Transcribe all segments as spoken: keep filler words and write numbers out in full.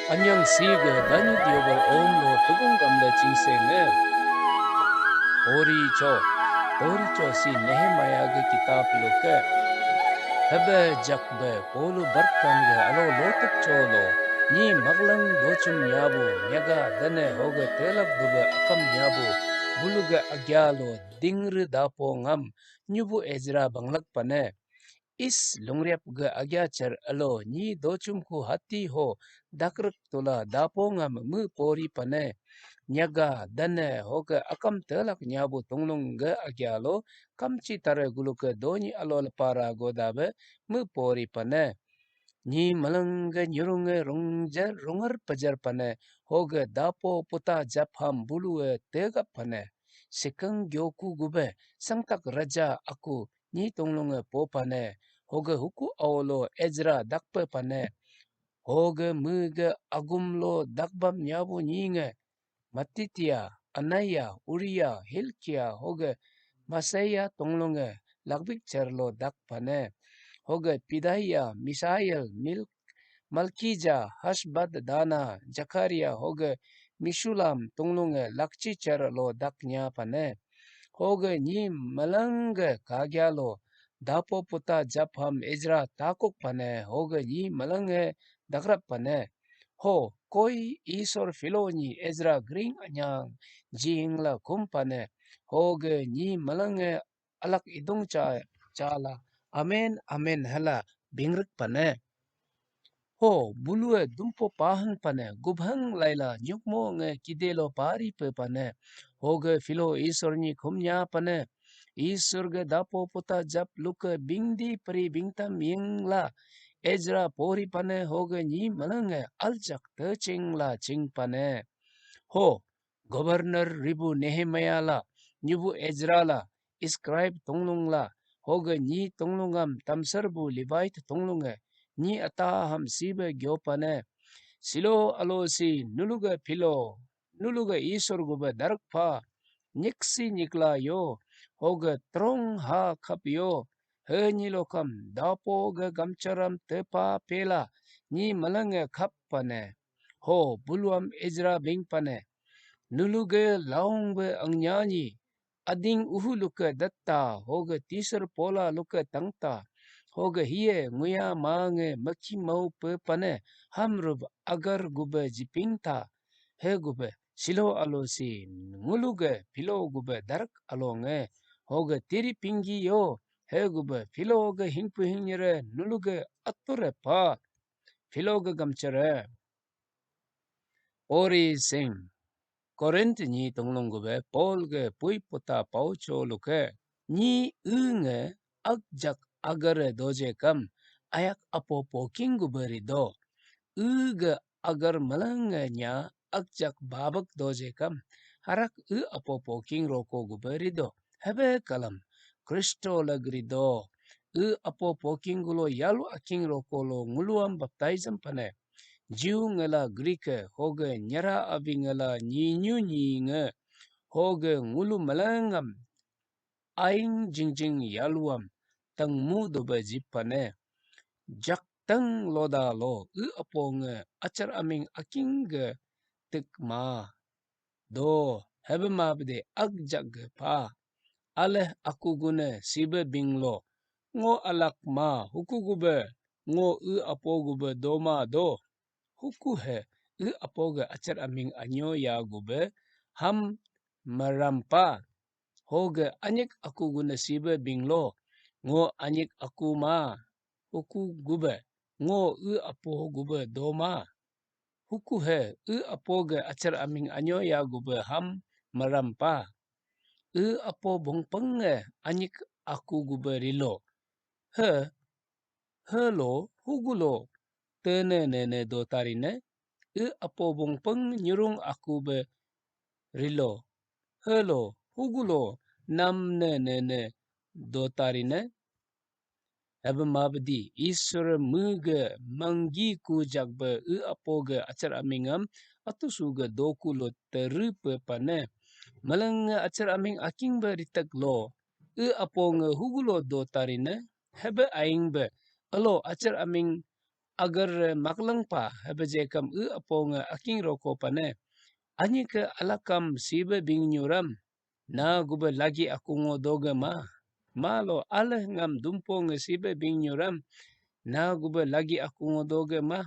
Anyang si ga danyu diobar om lo tugung gamda chingse ne. Ori cho, ori cho si Nehemiah ga kitab lo ke. Hebe jak be polu barkan ga alo lotuk cho lo. Nyi maglang dochum nyabu, nyaga dane hoga telak duba akam nyabu, buluga agya lo dingri dapo ngam, nyubu Ezra banglak pane. Is lungriap ga agya char alo nyi dochum ku hati ho dakrak tula dapo ngam mu pori pane. Nyaga dane hoga akam telak nyabu tunglung ga agya lo kamchi tare gulu ke donyi alo lepara goda be mu pori pane. Nyi malang ga nyurung ga rungjar rungar pajar pane hoga dapo puta japham bulu e tegap pane. Sikang gyoku gube sangtak raja aku nyi tunglung e po pane, hoga huku aolo Ezra dakpe pane, hoga mege agum lo dakbam nyabu nyinge, Matitia, Anaya, Uria, Hilkia, hoga Masaya tunglung e lakbik cher lo dak pane, hoga Pidaya, Misael, Mil-, Malkija, Hasbad, Dana, Jakaria, hoga Mishulam tunglung e lakchi cher lo dak nya pane. Hoga nyi malang ga kagya lo dapo puta japham Ezra takuk pane, hoga nyi malang e dakrap pane. Ho, koi Isor Philo nyi Ezra gring anyang jing la kum pane, hoga nyi malang e alak idung cha, cha la amen, amen hala bingrik pane. Ho, bulue dumpo pahang pane, gubhang laila nyukmo nge kidelo pari pe pane. Hoge Philo Isor nyi khumnya pane. Isor ge dapo puta jap luke bingdi peri bingtam ying la Ezra pori pane, hoge nyi malang nge aljak te ching la ching pane. Ho, Governor ribu Nehemiah la, nyubu Ezra la, scribe tunglung la, hoge nyi tunglungam tamsar bu Levite tunglunge, nyi ata ham sibe gyopane. Silo alo si nuluge Philo, nuluge Isor gube darak pha, nyiksi nyikla yo, hoge trong ha khap yo, he nyi lokam dapo ge gamcharam tepa pela, nyi malange khap pane. Ho, buluam Ezra bing pane. Nuluge laung be angnyanyi, ading uhu luke datta, hoge tisar pola luke tangta, hoge hiye nguya mange maki mau pe pane, hamrub agar gube jipingta, he gube silo alo si nguluge Philo gube darak alonge, hoge tiri pinggi yo, he gube Philo ge hingpu hingnyere nuluge ature pa, Philo ge gamchere. Ori sing. Korinth nyi tunglung gube Paul ge pui puta pau cho luke. Nyi u nge akjak agar doje kam ayak apo poking gube rido. U ge agar malang nge nya akjak babak doje kam harak u apo poking roko gube rido. Hebe kalam Kristo lag rido. U apo poking gulo yalu aking roko lo nguluam baptism pane. Jew ngela Greek, hoge nyera abi ngela nyinyu nyinge, hoge ngulu melengam aing jingjing yaluam tangmu dobe jipane. Jak tang loda lo u apo nge achar aming aking ge tik ma do, hebe mabde akjak ge pa. Aleh aku gune sibe binglo. Ngo alak ma huku gube, ngo u apo gube doma do. Huku he u apo ge achar aming anyo ya gube ham marampa. Hoge anyik aku gune sibe binglo. Ngo anyik aku ma huku gube, ngo u apo gube doma. Huku he u apo ge achar aming anyo ya gube ham marampa. U apo bongpeng nge anyik aku gube rilo. He, helo hugulo tene nene dotarine. U apo bongpeng nyurung aku be rilo. Helo hugulo nam ne nene dotarine. Hebe mabdi Isor mege manggi ku jakbe u apo ge achar amingam atusu ge doku lo teru pe pane. Malang nge achar aming aking be ritek lo. U apo nge hugulo dotarine. Hebe aing be alo achar aming agar makleng pa, hebe jekam e apo nge aking roko pane. Anyi ke alakam sibe bing nyuram, na gube lagi aku ngo doge ma. Ma lo aleh ngam dumpo nge sibe bing nyuram, na gube lagi aku ngo doge ma.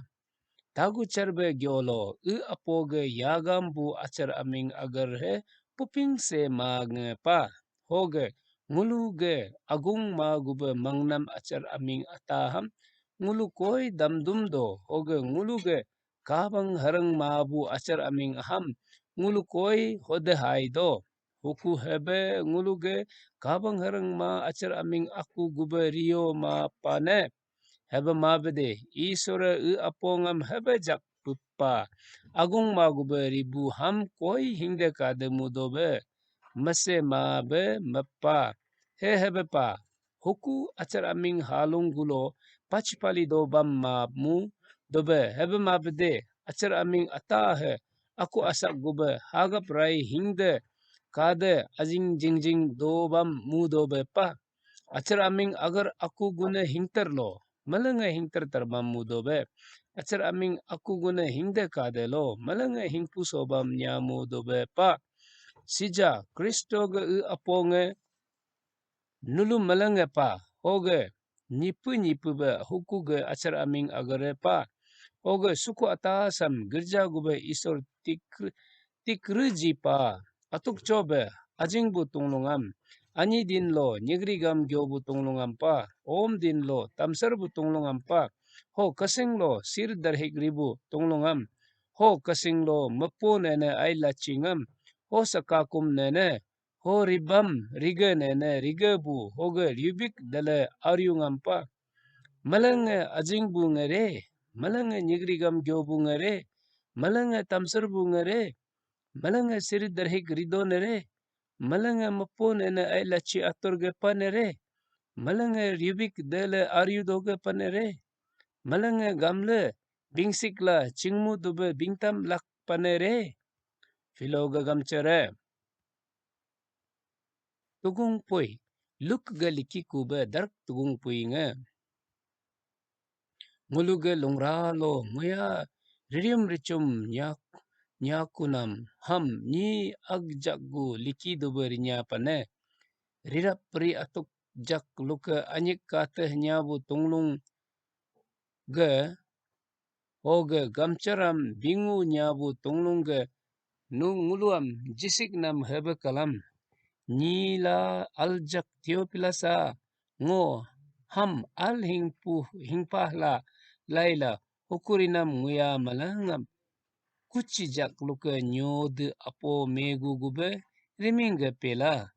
Tagu charbe gyolo, e apo ge yagam bu achar aming agar he, puping se ma nge pa. Hoge, ngulu ge agung ma gube mangnam achar aming ataham, ngulu koi damdum do, hoge ngulu ge kabang harang ma bu achar aming aham, ngulu koi hode hai do. Huku hebe ngulu ge kabang harang ma achar aming aku gube rio ma pane. Hebe ma bede, Isore e apo ngam hebe jak pupa. Agung ma gube ribu ham koi hingde kade mudobe. Mese ma be mepa. He hebe pa. Huku achar aming halung gulo pachipali dobam ma mu dobe. Hebe ma bede, achar aming ata he aku asak gube hagap rai hingde kade ajing jingjing dobam mu dobe pa. Achar aming agar aku gune hingter lo, malenge hingter terbam mu dobe. Achar aming aku gune hingde kade lo, malenge hingpu sobam nya mu dobe pa. Sija Kristo ge e apo nge nulu malenge pa, hoge nyipu nyipu be huku ge achar aming agare pa. Hoge suku atasam gerja gube Isor tik, tikreji pa. Atuk chobe ajing bu tunglungam. Anyi din lo nyigri gam gyo bu tunglungam pa. Om din lo tamsar bu tunglungam pa. Ho kasing lo sir darhik ribu tunglungam. Ho kasing lo mepo nene ai lachingam. Ho sakakum nene ho ribam rige nene rige bu hoge riubik dele ariungam pa. Malenge ajing bu ngere, malenge nyigri gam gyo bu ngere, malenge tamsar bu ngere, malenge siri darhik rido nere, malenge mepo nene ai lachi atur ge panere, malenge riubik dele ariu doge panere, malenge gamle bingsik la chingmu dube bingtam lak panere. Philo ge gamchere. Tugung pui, Luk ge liki kube dark tugung pui nge. Ngulu ge lungra lo muya ririum richum nyak, nyakunam ham nyi agjak gu liki dube rinya pane. Rirap ri atuk jak luke anyik kate nyabu tunglung ge, hoge gamcharam bingu nyabu tunglung ge nu nguluam jisik nam hebe kalam. Nyila aljak Theophilus a ngo ham al hingpu hingpah la laila hukurinam nguya malangam kuchi jak luke nyode apo megu gube riming ge pela.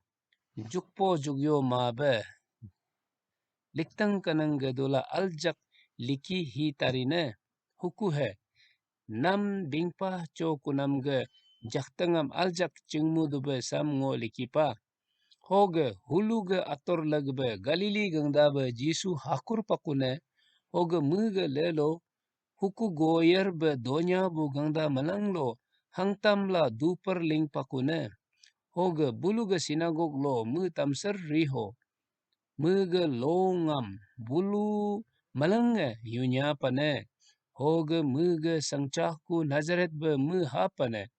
Jukpo jukyo ma be. Liktang kanang ge dola aljak liki hi tarine. Huku he. Nam bingpa cho kunam ge jaktangam aljak chingmu dube sam ngo liki pa. Hoge hulu ge ator lagbe Galili gangda be Jisu hakur pakune. Hoge mu ge lelo huku goyer be donya bu gangda malang lo hangtam la dupar ling pakune. Hoge bulu ge sinagog lo mu tamsar riho. Mu ge longam bulu malang nge yunya pane. Hoge mu ge sangchahku Nazaret be mu ha pane.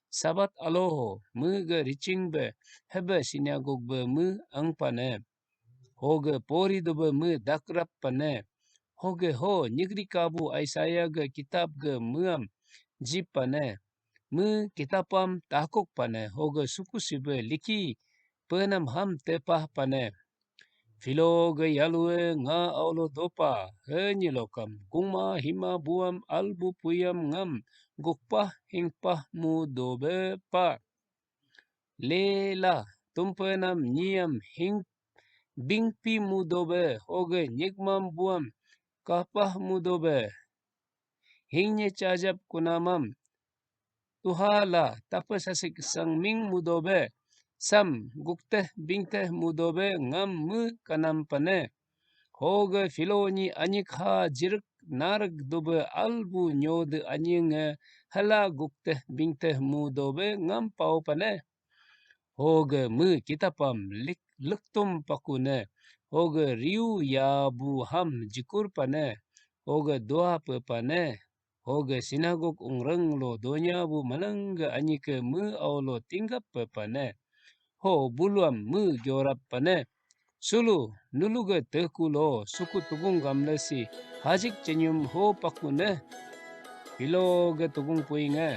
Sabat aloho mu ge riching be hebe sinagog be mu ang pane. Hoge pori dube mu dakrap pane. Hoge ho nyigri kabu Isaiah ge kitab ge muam jip pane. Mu kitabam takuk pane. Hoge suku sibe liki penam ham tepah pane. Philo ge yalue nga aulo dopa he nyilokam gungma hima buam albu puyam ngam gukpah hingpah mu dobe pa. Lela tumpenam nyiam hing bingpi mudobe hoge nyikmam buam kapah mudobe. Hingnye chajap kunamam tuhala tapasasik sangming mudobe sam gukteh bingteh mudobe ngam me kanam pane. Hoge Philo nyi anyik ha jirik narik dube albu nyode anyinge hala gukteh bingteh mudobe ngam pao pane. Hoge me kitapam lik lektum pakune. Hoge riu yabu ham jikur pane. Hoge doa pe pane. Hoge sinagog ungreng lo donya bu manang ge anyi ke me au lo tinggap pe pane. Ho buluam me giorap pane. Sulu, nulu ge teku lo suku tugung gamle si hajik cenyum ho paku ne. Pilo ge tugung puinge.